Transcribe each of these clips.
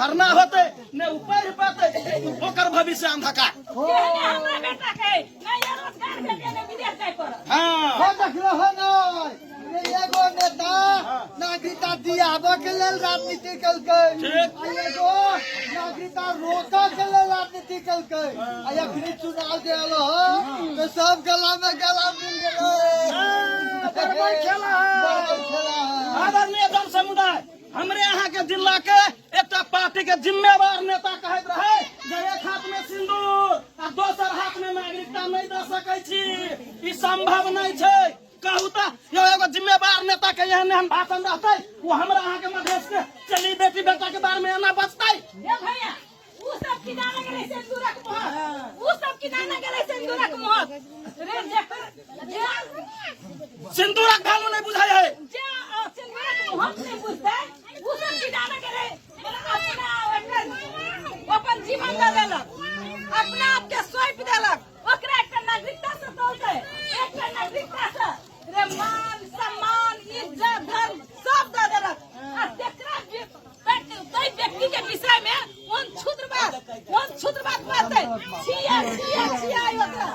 भरना होते ने उ पढ़ पाते, ओकर भविष्य अंधकार। तेहने हमरा बेटा के नहि रोजगार भेटे, ने विदेश जाय पड़त। हाँ। हो देखलो हो नहीं रे, एगो नेता नागरिकता दियाबऽ के लेल राजनीति केलकै ठीक। आ एगो नागरिकता रोकऽ के लेल राजनीति केलकै, आ अखनी चुनाव जे एलो हो तऽ सब गला में गला मिल गेलै। बड़बड़ खेला है। बड़बड़ खेला है। आदरणीय जन समुदाय, हमरे अहाँ के जिला के एकटा पार्टी के जिम्मेवार नेता कहैत रहे जे एक हाथ में सिंदूर आ दोसर हाथ में नागरिकता नहीं दऽ सकै छी, ई संभव नहीं छै। कहू तऽ यौ, एगो जिम्मेवार नेता के एहन एहन भाषण रहतै, ओ हमरा अहाँ के मधेश के चली बेटी बेटा के बारे में एना बचतै? हे भैया, उ सब की जाने गेलै सिंदूरक महत, उ सब की जाने गेलै सिंदूरक महत रे, जेकर जे सिंदूरक वैल्यू नहीं बुझै है। जे सिंदूरक महत नहीं बुझतै, उ सब की जाने गेलै। अपना एकर अपन जीवन दऽ देलक, अपना आप के सौंप देलक, ओकरा एकटा नागरिकता से तौलतै? एकटा नागरिकता से रे मान सम्मान इज्जत धर्म सब दऽ देलक, आ तेकरा तै व्यक्ति के विषय में ओन क्षुद्र बात, ओन क्षुद्र बात बातै, छिया छिया छिया ओकरा।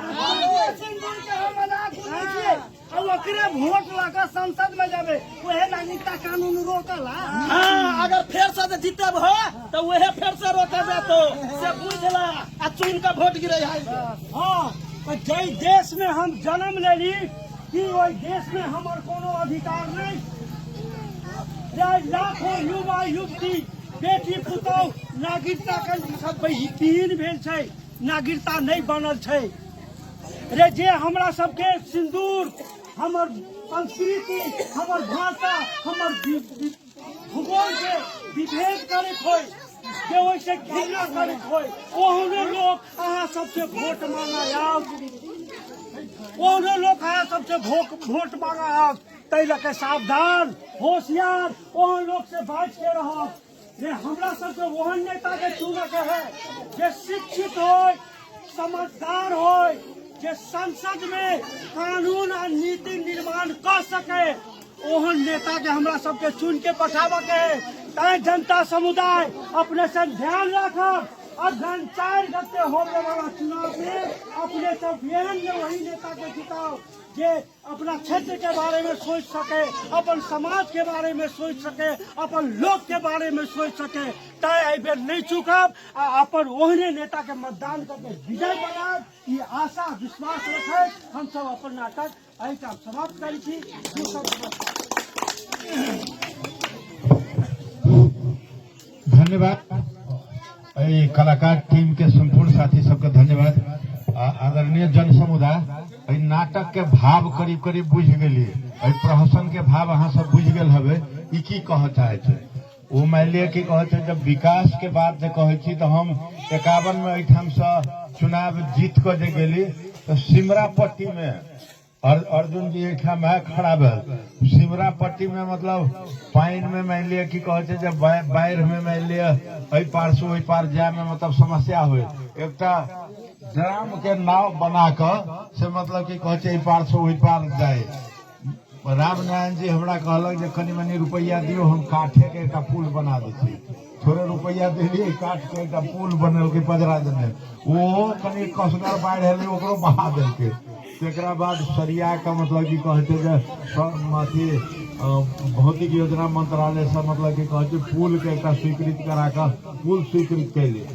सिंदूर के हम मजाक उड़ै छियै आ ओकरे वोट लऽ कऽ संसद में जेबै, ओहे नागरिकता कानून रोकला। हाँ, अगर फेर से जे जीतब हो तो वहे फेर से रोका जातो, से बुझला आ चुन के वोट गिरे है। हाँ, तऽ जाहि देश में हम जन्म लेली, की ओहि देश में हमर कोनो अधिकार नहीं? जे लाखों युवा युवती बेटी पुतोह नागरिकता के सब विहीन भेल छै, नागरिकता नहीं बनल छै रे, जे हमरा सबके सिंदूर, हमर संस्कृति, हमर भाषा, हमर भूगोल के विभेद करैत होय, जे ओहिसे घृणा करैत होय, ओहने लोक अहाँ सबसे वोट मांगऽ आओत, ओहने लोक अहाँ सबसे वोट मांगऽ आओत। ताहि लऽ के सावधान, होशियार, ओहन लोक से बच के रहब। जे हमरा सबके ओहन नेता के चुनऽ के है जे शिक्षित होय, समझदार होय, जे संसद में कानून आ नीति निर्माण कऽ सके, ओहन नेता के हमरा सबके चुन के पठाबऽ के है। तैं जनता समुदाय अपने से ध्यान राखब। अगहन 4 गते होबे वाला चुनाव में अपने सब एहन ने वही नेता के जिताओ जे अपना क्षेत्र के बारे में सोच सके, अपन समाज के बारे में सोच सके, अपन लोक के बारे में सोच सके। तैं एहि बेर नहीं चूकब आ अपन ओहने नेता के मतदान करके विजय बनाब, ई आशा विश्वास रखैत हम सब अपन नाटक एहिठाम समाप्त करै छी। दू शब्द। धन्यवाद एहि कलाकार टीम के संपूर्ण साथी सबके धन्यवाद। आ आदरणीय जन समुदाय, एहि नाटक के भाव करीब करीब बुझि गेलियै, एहि प्रहसन के भाव अहाँ सब बुझि गेल हबै। ई की कहऽ चाहै छै? ओ मानि लिअ की कहै छै, जब विकास के बात जे कहै छी तऽ हम 51 में एहिठाम से चुनाव जीत कऽ जे गेली तऽ सिमरा पट्टी में अर्जुन जी एहिठाम है खड़ा भेल, सिमरा पट्टी में मतलब पानि में मानि लिअ की कहै छै जे बाढ़ि में मानि लिअ एहि पार से ओहि पार जाय में मतलब समस्या होय, एकटा ड्राम के नाव बना कऽ से मतलब की कहै छै एहि पार से ओहि पार जाय। रामनारायण जी हमरा कहलक जे कनि मनि रुपैआ दियौ, हम काठे के एकटा पुल बना दै छी। थोड़े रुपैआ देलियै, काठ के एकटा पुल बनेलकै पजरा देने, ओहो कनि कसगर बाढ़ि एलै, ओकरो बहा देलकै। तकरा बाद सरिया के मतलब की कहै छै जे अथी भौतिक योजना मंत्रालय से मतलब की कहै छै पुल के एकटा स्वीकृत करा कऽ पुल स्वीकृत कैली।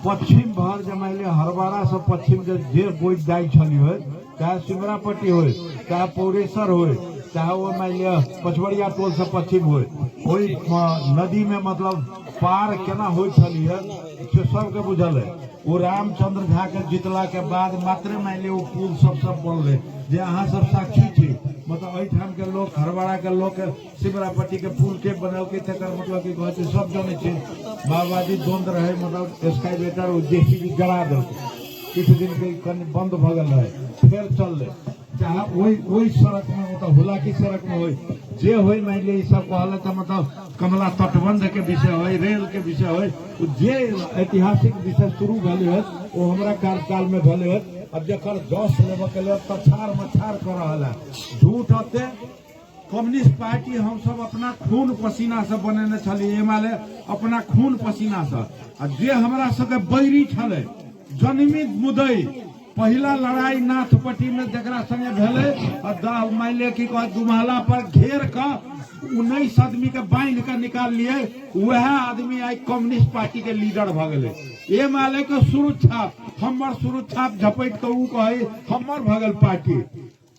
पश्चिम भर जे मानि लिअ हरबारा से पश्चिम जे जे बोझ जाइ छलियै, चाहे सिमरापट्टी होय, चाहे पौरेसर होय, चाहे ओ मानि लिअ पछवरिया टोल से पश्चिम होय, ओहि नदी में मतलब पार केना होइ छलियै से सबके बुझल है। ओ रामचंद्र झा के जीतला के बाद मात्र मानि लिअ ओ पुल सब सब बनलै, जे अहाँ सब साक्षी छी। मतलब एहिठाम के लोक, हरबाड़ा के लोक सिमरापट्टी के पुल के बनेलकै, तकर मतलब की कहै छै सब जानै छै। माओवादी द्वंद रहे, मतलब स्काईवेटर ओ जेसीबी जरा देलकै, किछु दिन के कनि बंद भऽ गेल रहे, फेर चललै। चाहे ओहि ओहि सड़क में मतलब हुलाकी सड़क में होय जे होय, मानि लिअ ई सब कहलक तऽ मतलब कमला तटबंध के विषय होय, रेल के विषय होय, ओ जे ऐतिहासिक विषय शुरू भेलै होत ओ हमरा कार्यकाल में भेलै होत। अब जकर जस लेबऽ के लेल तछार मछार कऽ रहल है, झूठ अते कम्युनिस्ट पार्टी हमसब अपना खून पसीना से बनेने छलियै एमाले अपना खून पसीना से आ जे हमरा सबके बैरी छलै जनमी मुदई पहिला लड़ाई नाथपट्टी में जकरा संगे भेलै आ मान लिअ की कह दुमहला पर घेर कऽ 19 आदमी के बांधि कऽ निकाल लिए वएह आदमी आइ कम्युनिस्ट पार्टी के लीडर भऽ गेलै एमाले के शुरू छाप हमर शुरू छाप झपटि कऽ ओ कहै हमर भऽ गेल पार्टी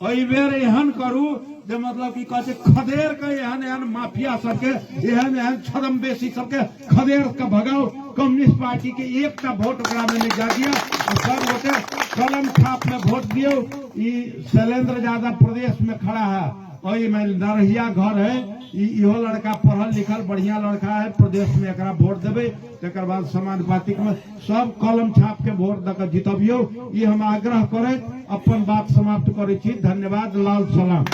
एहि बेर एहन करू जे मतलब की कहै छै खदेड़ के एहन एहन माफिया सबके एहन एहन छदमबेसी सबके खदेड़ के भगाओ कम्युनिस्ट पार्टी के एकटा वोट ओकरा में नहीं जा दिया आ सब गोटे कलम छाप में वोट दियौ ई शैलेंद्र यादव प्रदेश में खड़ा है ओहि में नरहिया घर है इहो लड़का पढ़ल लिखल बढ़िया लड़का है प्रदेश में एकरा वोट देबै तकर बाद समानुपातिक में सब कलम छाप के वोट दऽ कऽ जितबियौ ई हम आग्रह करैत अपन बात समाप्त करै छी धन्यवाद लाल सलाम।